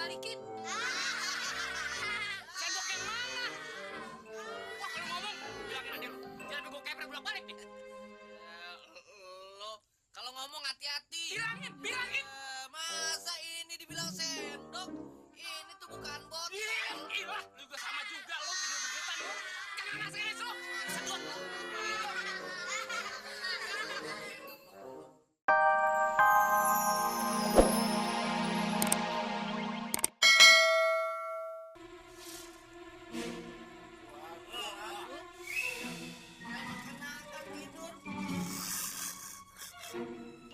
dibalikin. Sendok yang mana? Wah, kalau ngomong bilangin aja lu. Jangan gue kepret bolak-balik nih. Lo kalau ngomong hati-hati. Bilangin. Masa ini dibilang sendok? Ini tuh bukan botol. Iya, lu juga sama juga lu gitu-gituan lu. Jangan ngasih lu. Sedot lu.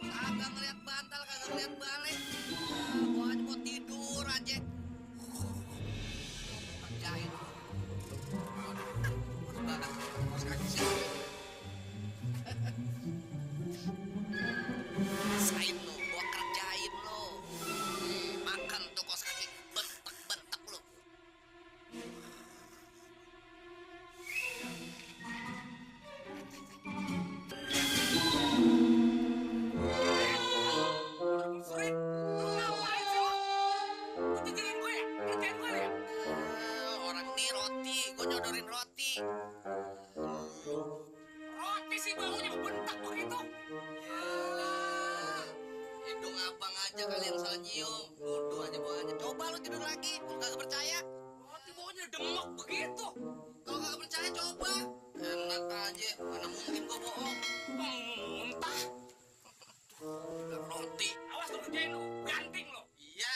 Kagak ngeliat bantal, kagak ngeliat balik. Gua aja mau tidur aja. Kerjain. Kos kaki sih. Rasain lo, gua kerjain lo. Makan tuh kos kaki, bentak-bentak lo. Sore, lu ngapain sih lu? Lu pikirin gue ya? Kerjain gue ya? Orang ini roti, gua nyodorin roti. Roti sih baunya bentak begitu. Yalah, hidung abang aja kali yang salah nyium. Bodoh aja bawaannya. Coba lu tidur lagi, kalau kagak percaya. Roti baunya demek begitu. Kalau kagak percaya coba. Enak aja, mana mungkin gua bohong. Muntah. Roti. Awas lu kerjain lu. Ganting lu. Iya.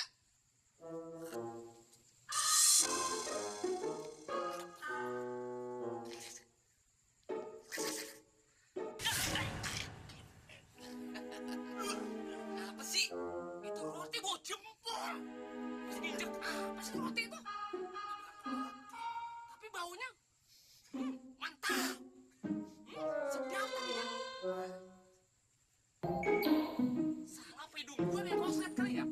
Apa sih? Itu roti bau jempol. Masih diinjek apa sih roti itu? Tapi baunya mantap. Sedap tadi ya. Salah apa hidung gue nih koslet kali ya?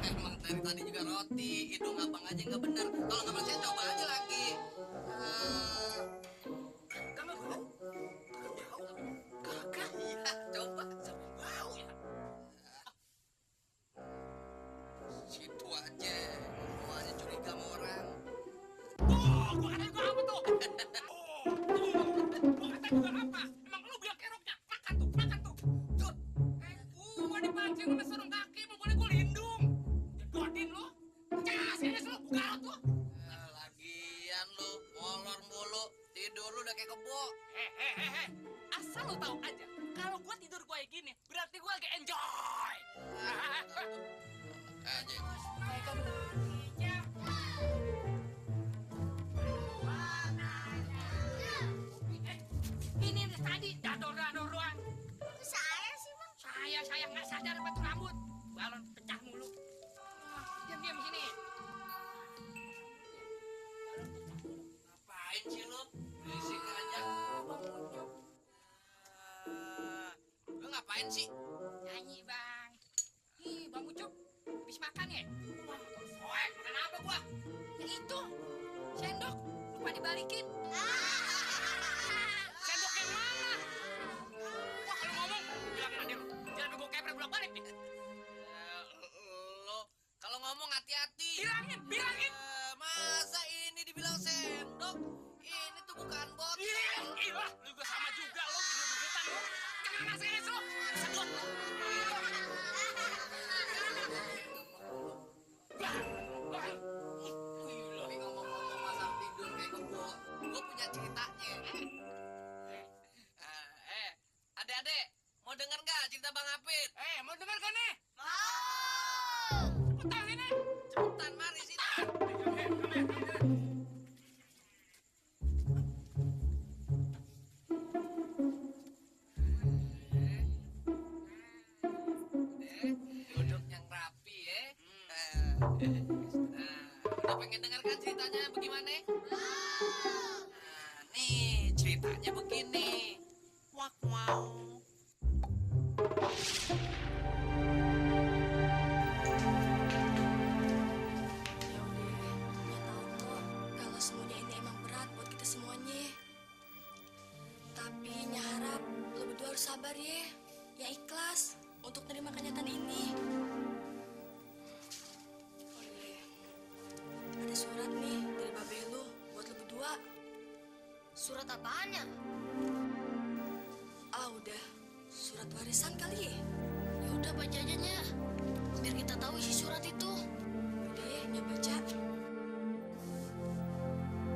Emang dari tadi juga roti, hidung abang aja nggak bener. Kalau nggak percaya coba aja lagi. Kagak bau. Kagak bau. Kagak. Iya, coba. Sampai bau ya. Situ aja. Gua aja curiga sama orang. Oh, gua kata juga apa tuh? Oh, gua kata juga apa? Emang lu bilang keroknya? Makan tuh, makan tuh. Tuh. Gua dipancing sama serem kaki, mau boleh gua lindung. Jedotin lu. Cas, ini lu garot lu. Lagian lu molor mulu, tidur lu udah kayak kebo. Asal lu tahu aja, kalau gua tidur gua kayak gini, berarti gua lagi enjoy. Aja. Ini nih tadi dador-dador doang. Saya sih, Bang. Saya nggak sadar batu rambut. Balon pecah mulu. Diam-diam sini. Ngapain sih lu? Berisik aja. Lu ngapain sih? Nyanyi, Bang. Ih, Bang Ucup. Habis makan ya? Wah, soek. Makan apa gua? Ya itu. Sendok. Lupa dibalikin. Sendok yang mana? Wah, kalau ngomong bilangin aja lu. Jangan gue kepret bolak-balik nih. Lo kalau ngomong hati-hati. Bilangin. Masa ini dibilang sendok? Ini tuh bukan botol. Iya, lu juga sama juga lu gitu-gituan lu. Jangan ngasih lu. Sedot lu. Tapi ngomong-ngomong masa tidur kayak kebo, gue punya ceritanya. Adek-adek, mau denger nggak cerita Bang Hafid? Mau denger kan nih? Mau. Cepetan ini. Cepetan, mari sini. Duduk yang rapi ya. Udah pengen denger kan ceritanya bagaimana? Nih ceritanya begini. Wak mau. Ya udah, Nya tahu kok kalau semuanya ini emang berat buat kita semuanya. Tapi Nya harap lo berdua harus sabar ya, yang ikhlas untuk menerima kenyataan ini. Oh iya, ada surat nih dari babe lu buat lu berdua. Surat apaannya? Ah udah, surat warisan kali ya? Ya udah baca aja nya, biar kita tahu isi surat itu. Udah ya, nya baca.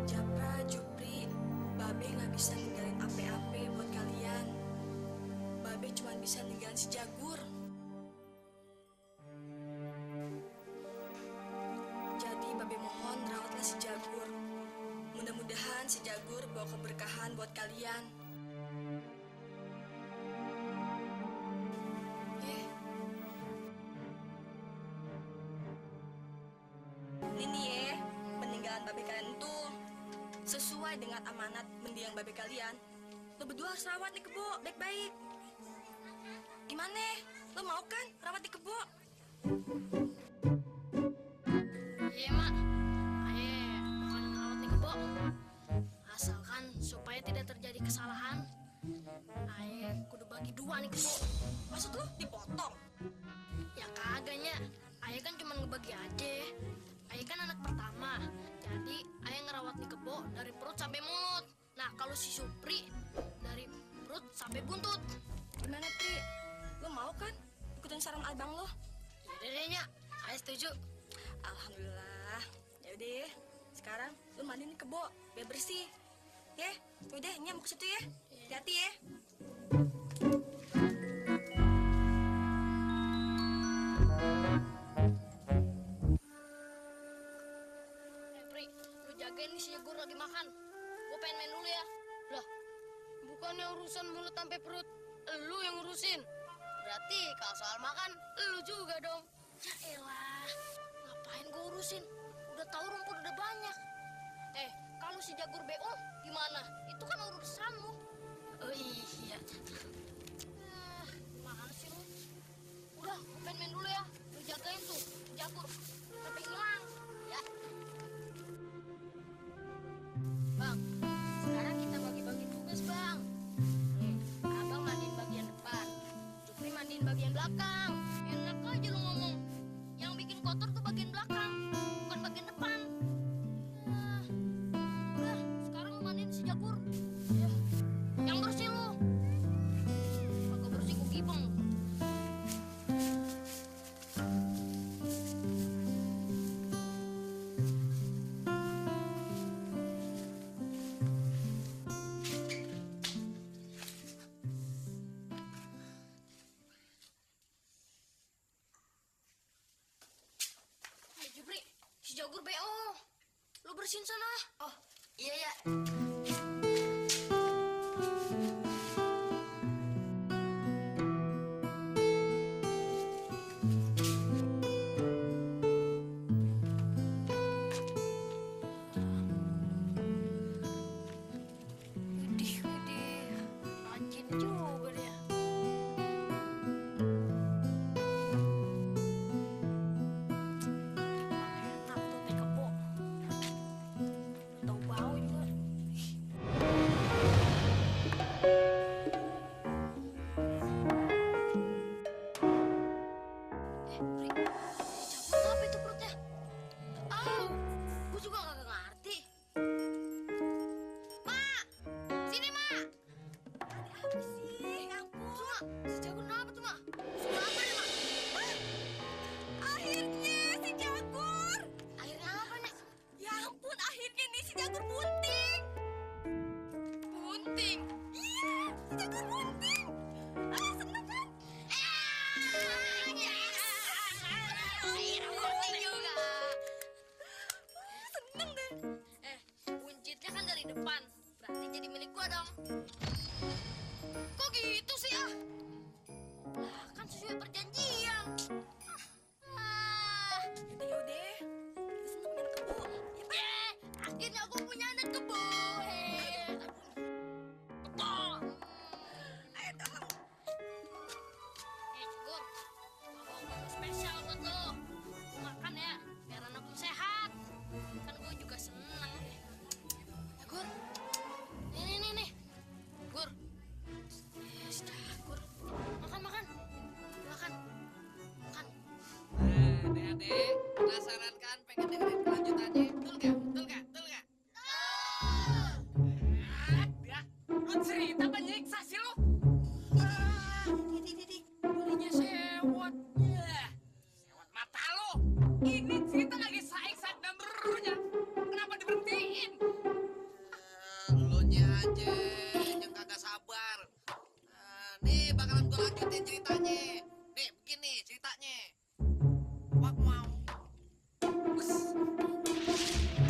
Japra, Jupri, babe nggak bisa ninggalin ape-ape buat kalian. Babe cuma bisa ninggalin si Jagur. Jadi babe mohon rawatlah si Jagur. Mudah-mudahan si Jagur bawa keberkahan buat kalian. Ye. Ini nih ya, peninggalan babe kalian tuh sesuai dengan amanat mendiang babe kalian. Lo berdua harus rawat nih kebo, baik-baik. Gimana? Lo mau kan rawat di kebo? Iya mak, aye bukan ngerawat nih kebo. Asalkan supaya tidak terjadi kesalahan, aye kudu bagi dua nih kebo. Maksud lo dipotong? Ya kagaknya, aye kan cuma ngebagi aja. Aye kan anak pertama, jadi aye ngerawat nih kebo dari perut sampai mulut. Nah kalau si Supri dari perut sampai buntut. Gimana Pri? Lo mau kan ikutin saran abang lo? Yaudah deh nya, aye setuju. Alhamdulillah. Ya udah, sekarang lo mandiin kebo biar bersih. Ya, udah nyam ke situ ya. Hati-hati ya. Pri, lu jagain nih si Jagur lagi makan. Gua pengen main dulu ya. Lah, bukannya urusan mulut sampai perut, lu yang ngurusin. Berarti kalau soal makan, lu juga dong. Ya elah, ngapain gua urusin? Udah tahu rumput udah banyak. Kalau si Jagur BO gimana? Itu kan urusanmu. Oh iya. Mana sih lu? Udah, gua pengen main dulu ya. Lu jagain tuh, Jagur. Sampai hilang. Ya. Bang, sekarang kita bagi-bagi tugas, Bang. Nih, Abang mandiin bagian depan, Jupri mandiin bagian belakang. Enak aja lu ngomong. Yang bikin kotor tuh bagian belakang, bukan bagian depan. Ah, udah, sekarang lu mandiin si Jagur. Ya, yang bersih lu. Kagak bersih gua gibeng. Jupri, si Jagur BO. Lu bersihin sana. Oh, iya ya. Widih, rajin juga dia. Enak tuh nih kebo. Tahu bau juga. Pri, cabut apa itu perutnya? Gue juga kagak ngerti. Mak, sini mak. Apa sih? Ngampun. Tuh mak, si Jagur kenapa tuh mak? Suka apa nih mak? Akhirnya si Jagur. Akhirnya apa nih? Ya ampun, akhirnya nih si Jagur bunting. Bunting? Iya, si Jagur bunting. Ah, seneng kan? Akhirnya bunting juga. Seneng deh. Buncitnya kan dari depan, berarti jadi milik gua dong. Kok gitu sih ah? Lah kan sesuai perjanjian. Ah, Yaudah, kita seneng main kebo. Ya, Pak. akhirnya gua punya anak kebo. Kebo. Ayo dong. Gur, bawa menu spesial buat lo. Lu makan ya, biar anak lu sehat. Kan gua juga seneng. Ya Gur, nih. Gur, Gur, makan. Adek-adek, penasaran kan pengen dengerin kelanjutannya? Dulu nih bakalan gue lanjutin ceritanya. Nih, begini ceritanya. Wak mau. Bus.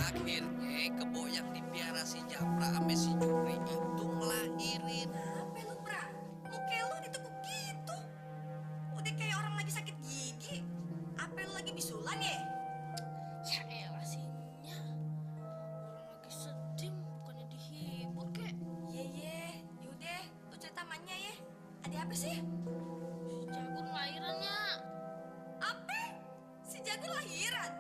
Akhirnya kebo yang dipiara si Japra sama si Jupri itu ngelahirin. Apa lu, Pra? Muka lu ditekuk gitu. Udah kayak orang lagi sakit gigi. Apa lu lagi bisulan ya? Ya elah sinya. Orang lagi sedih bukannya dihibur kek. Ye, yaudah, lu cerita mannya ya. Ada apa sih? Si Jagur lahirannya. Apa? Si Jago lahiran?